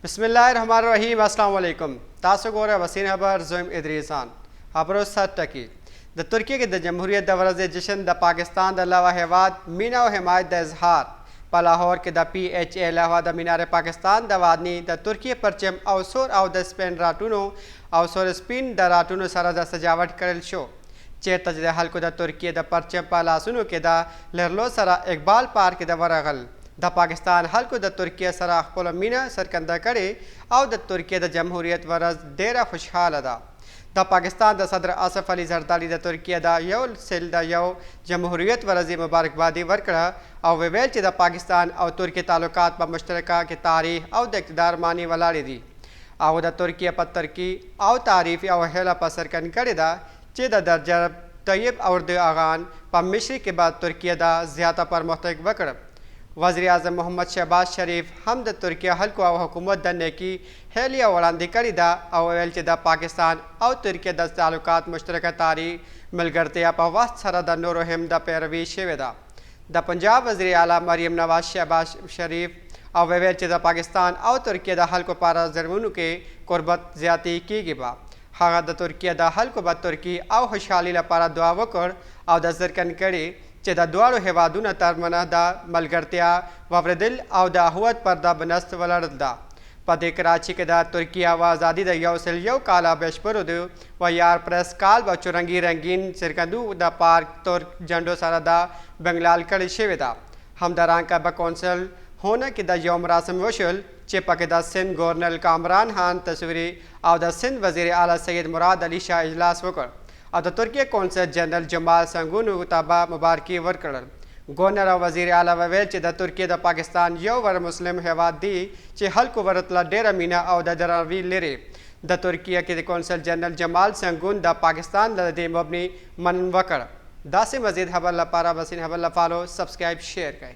بسم الله الرحمن الرحیم. السلام علیکم. تاسو ګوره وسین خبر زویم ادریسان خبرو سر ټکی. د ترکیې کې د جمهوریت د ورځې جشن د پاکستان د لوا هیواد مینه او حمایت د اظهار. په لاهور کې د پی ایچ ای لخوا د مینار پاکستان د وادنی د ترکیې پرچم او سور او د سپین راټونو او سور سپین د راټونو سره د سجاوټ کړل شو، چیرته چې د خلکو د ترکیې د پرچم په لاسونو کې د لرلو سره اقبال پارک کې د ورغل. د پاکستان خلکو د ترکیې سره خپله مینه څرګنده کړې او د ترکیې د جمهوریت ورځ ډیره خوشحاله ده. د پاکستان د صدر آصف علي زرداري د ترکیې د 101 جمهوریت ورځې مبارکبادي ورکړه او وویل چې د پاکستان او ترکیې تعلقات په مشترکه کې تاریخ او د اقتدار معنی ولاړې دي او د ترکیې په ترکي او تعریف او هیله په څرګند کړې ده چې د درجب طیب اردوغان په مشري کې به ترکیه دا زیاته پرمختګ وکړ. وزیر اعظم محمد شهباز شریف هم د ترکیې خلکو او حکومت د نیکي هیلې او وړاندې کړې ده او ویل چې د پاکستان او ترکیې د تعلقات مشترکه تاریخ ملګرتیا په وخت سره د نورو هم د پیروي شوې ده. د پنجاب وزیر اعلی مریم نواز شهباز شریف او ویل چې د پاکستان او ترکیې د خلکو پر زرمونو کې قربت زیاتې کیږي. به هغه د ترکیې د خلکو به ترکي او خوشحالي لپاره دعا وکړ او د څرګند کړي چې د دواړو هیوادونو ترمنځ د ملګرتیا ووردل او د اخوت پر د بنست ولاړل ده. په دې کراچي کې د ترکیه او ازادي د 101 کاله بشپړو د و یار پرس کال به چورنګي رنګین څرګندو د پارک ترک جنډو سره د بنګلال کړې شوې ده. همدارنګه به کونسل هونه کې د یو مراسم وشول چې پکې د سند گورنر کامران خان تصویري او د سند وزیر اعلی سید مراد علي شاه اجلاس وکړ او د ترکیې کونسل جنرال جمال سنګونو ته به مبارکي ورکړل. ګورنر او وزیر اعلی وویل چې د ترکیې د پاکستان یو ور مسلم هیواد دی چې خلکو ورتله ډیره مینه او د درناوي لري. د ترکیې کې د کونسل جنرال جمال سنګون د پاکستان له دې مبني منن وکړ. داسې مزید خبر لپاره بسین خبر له فالو، سبسکرایب، شیر کړئ.